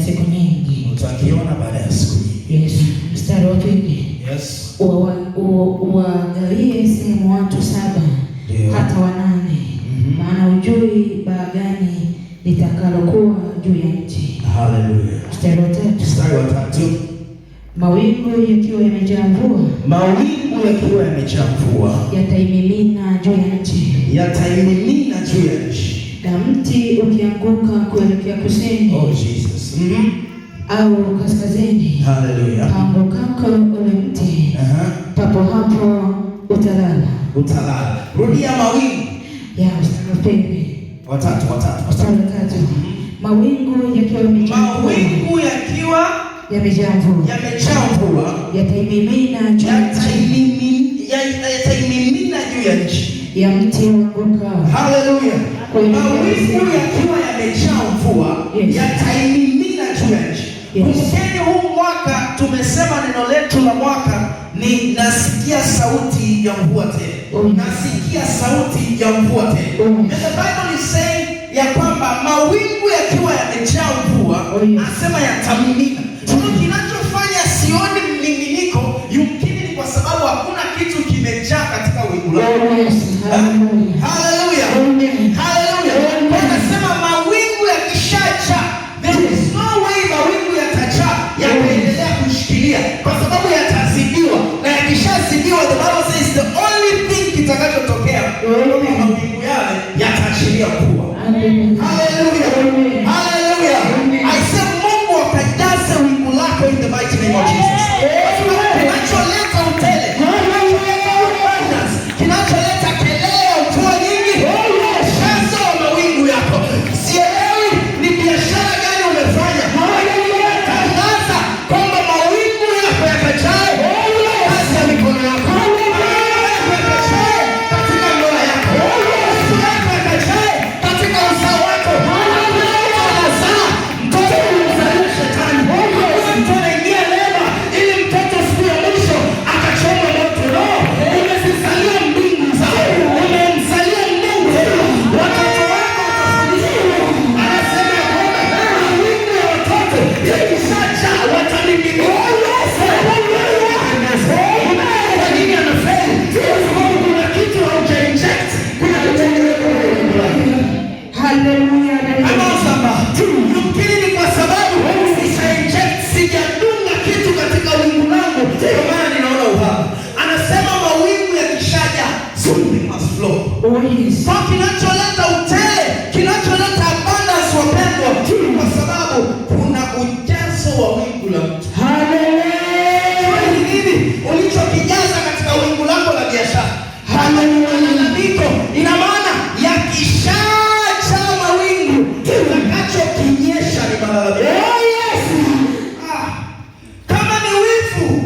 siku nyingi. Utakiona baada ya siku nyingi. Yes. Mstari wa pili. Yes. Uwagawie sehemu watu saba hata wanane, maana hujui baa gani litakalokuwa juu ya nchi. Hallelujah. Mstari wa tatu. Mstari wa tatu. Mawingu yakiwa yamejaa mvua Mawingu yakiwa yamejaa mvua yataimimina juu ya nchi, yataimimina juu ya nchi. Na mti ukianguka kuelekea kusini Oh Jesus. Au kaskazini, Hallelujah. paangukako ule mti, papo hapo utalala. Utalala. Rudia mawingu. Ya mstari wa pili. Watatu, watatu. Mstari wa tatu. Mawingu yakiwa yamejaa mvua Mawingu yakiwa yamejaa mvua yamejaa mvua yataimimina juu ya nchi, yataimimina juu ya nchi. Ya mti uangukao Hallelujah. kuelekea Mawingu kusini. yakiwa yamejaa mvua yataimimina juu ya nchi. Kumbukeni huu mwaka tumesema neno letu la mwaka ni "Nasikia sauti ya mvua tele." Nasikia sauti ya mvua tele. And the Bible is saying ya kwamba mawingu yakiwa yamejaa mvua, asema yatamimina. So kinachofanya sioni mmiminiko, yumkini ni kwa sababu hakuna kitu kimejaa katika wingu lako. Oh, yes. Hallelujah. Hallelujah. Amen. Hallelujah. Amen. Anasema mawingu yakishajaa, there is no way mawingu yatajaa yataendelea kushikilia, kwa sababu yatazidiwa, na yakishazidiwa, the Bible says the only thing kitakachotokea, mawingu yale yataachilia mvua. Amen. Hallelujah. Amen. Hallelujah. Amen. I say Mungu akajaze wingu lako in the mighty name of Jesus. Kinacholeta utele, kinacholeta abundance, kinacholeta kelele ya mvua nyingi, ujazo wa mawingu yako. Sielewi ni biashara gani umefanya. Tangaza kwamba mawingu yako yakajae kazi ya mikono yako. Mawingu yako yakajae katika ndoa yako. Mawingu yako yakajae katika uzao wako. Mtu anazaa mtoto, unamzalia shetani. Mtu anaingia leba ili mtoto siku ya mwisho akachoma moto. No, umezizalia mbingu zao, umemzalia Mungu. Watoto wako watafundishwa. Anasema ya kwamba mawingu ya watoto yakishajaa watamiminika. Kwa nini anafeli? Kwa sababu kuna kitu hauja inject, kuna kitu haujainject kwenye wingu lako. Hallelujah. Ama yumkini ni kwa sababu sija inject, sijadunga kitu katika wingu langu, ndio maana ninaona uhaba. Anasema mawingu yakishaja, something must flow. Oh, yes. So kinacholeta utele, kinacholeta abundance, wapendwa, ni kwa sababu kuna ujazo wa wingu la mtu. Hallelujah. Ni nini ulichokijaza katika wingu lako la biashara? Kama ni malalamiko, ina maana yakishajaa mawingu, kitakachokinyesha ni malalamiko. Oh, yes. Ah, kama ni wivu,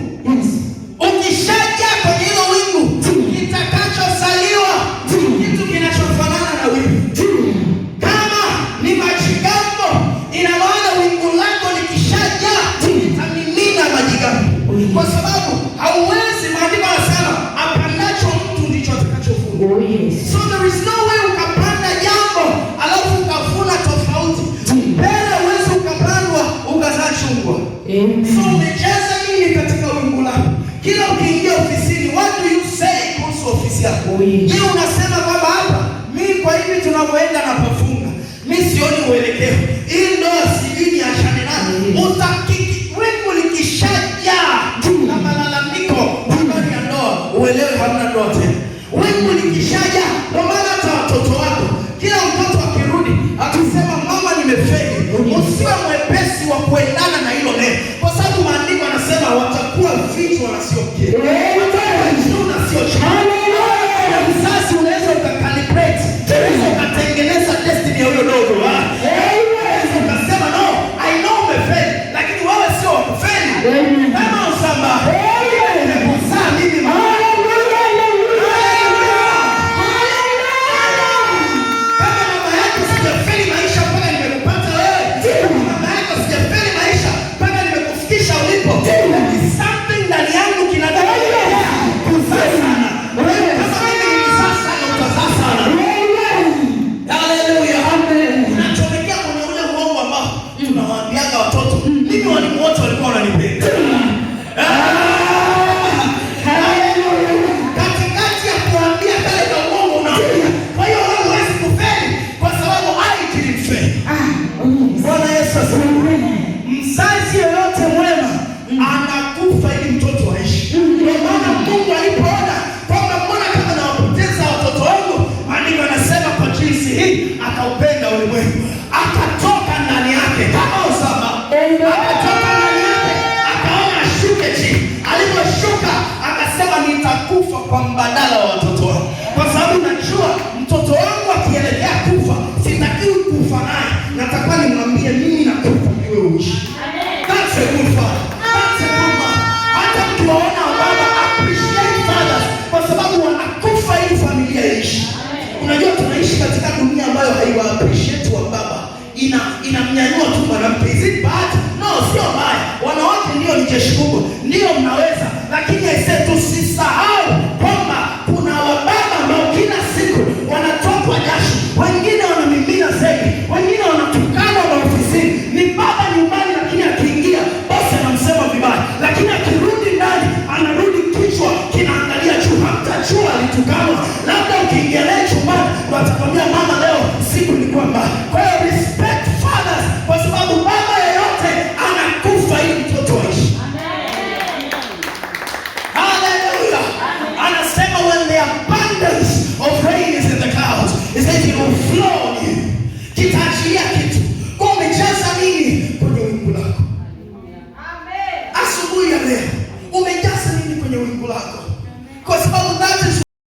ukishajaa kwenye hilo wingu, kitakachozaliwa kitu kinachofanana na wivu. Kama ni majigambo, ina maana wingu lako likishajaa litamimina majigambo, kwa sababu hauwezi. Maandiko yanasema apandacho mtu ndicho atakachovuna. Oh, yes. So there is no way ukapanda jambo alafu ukavuna tofauti. Mbele huwezi ukapandwa ukazaa chungwa. Amen. So umejaza nini katika wingu lako? Kila ukiingia ofisini, what do you say kuhusu ofisi yako? Oh, yes. Je, unasema kwamba hapa mimi kwa hivi tunavyoenda napafunga, mi sioni uelekeo, hii ndoa sijui niachane nayo. Utakiki wingu likishajaa na malalamiko habari ya ndoa, uelewe hamna ndoa tena. Wingu likishajaa, ndio maana hata watoto wako, kila mtoto akirudi akisema, "Mama, nimefeli," usiwe mwepesi wa kuendana na hilo neno, kwa sababu maandiko anasema watakuwa vichwa na sio mkia, watakuwa juu na sio chini. Na mzazi unaweza ukacalibrate, unaweza ukatengeneza destiny ya huyo dogo. Ah. Unaweza ukasema, "No, I know umefeli, lakini wewe sio wa kufeli." Amen. Kama usamba nimekuzaa mimi, mama. Kama mama yako sijafeli maisha mpaka nimekupata wewe. Kama mama yako sijafeli maisha Mimi walimu wote walikuwa wananipenda. Ah! Katikati ya kuambia kale ka uongo unaambia. Kwa hiyo wewe huwezi kufeli kwa sababu I didn't fail. Ah, oh yes. Bwana Yesu asifiwe. Mzazi yoyote mwema anakufa ili mtoto aishi.